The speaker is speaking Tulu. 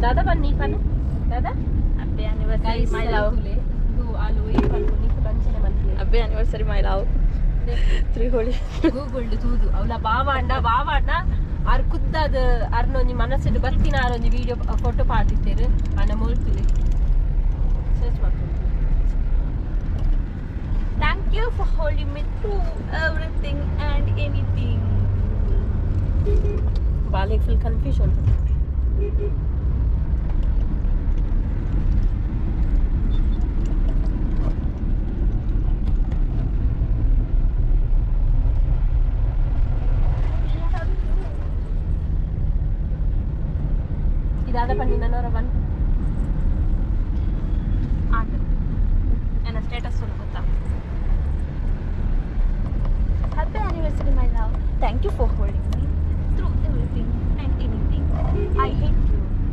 ದಾದಾ ಬನ್ನಿ ಪನ್ ದಾದಾ Happy anniversary my love. ಇದು ಆಲು ಏ ಪನ್ಪು ನಿಕ್ಕು ಅಂಚನೆ ಮನ್ಪುಲೆ. Happy anniversary my love. ತ್ರಿಹೋಳಿ ಗೂಗಲ್ ತೂದು ಅವಳ ಬಾವಾಂಡ ಬಾವಾಂಡ ಆರ್ ಕುದ್ದಾದ ಅರ್ನೊಂಜಿ ಮನಸ್ಸಿಡ್ ಬತ್ತಿನ ಆರೊಂಜಿ ವಿಡಿಯೋ ಫೋಟೋ ಪಾಡ್ದಿತ್ತೇರು ಅಣ್ಣ ಮೋಲ್ತುಲೆ ಸರ್ಚ್ ಮಾಡ್ಕೊಂಡು. Thank you for holding me through everything and anything. ಬಾಲೆಗ್ full confusion. ಇದಾದ ಪನ್ನಿ ನನೊರ ಬನ್. ಆಗ ನನ್ನ ಸ್ಟೇಟಸ್ ಗೊತ್ತಾ? Happy anniversary my love. Thank you for holding me through everything and anything. I hate you.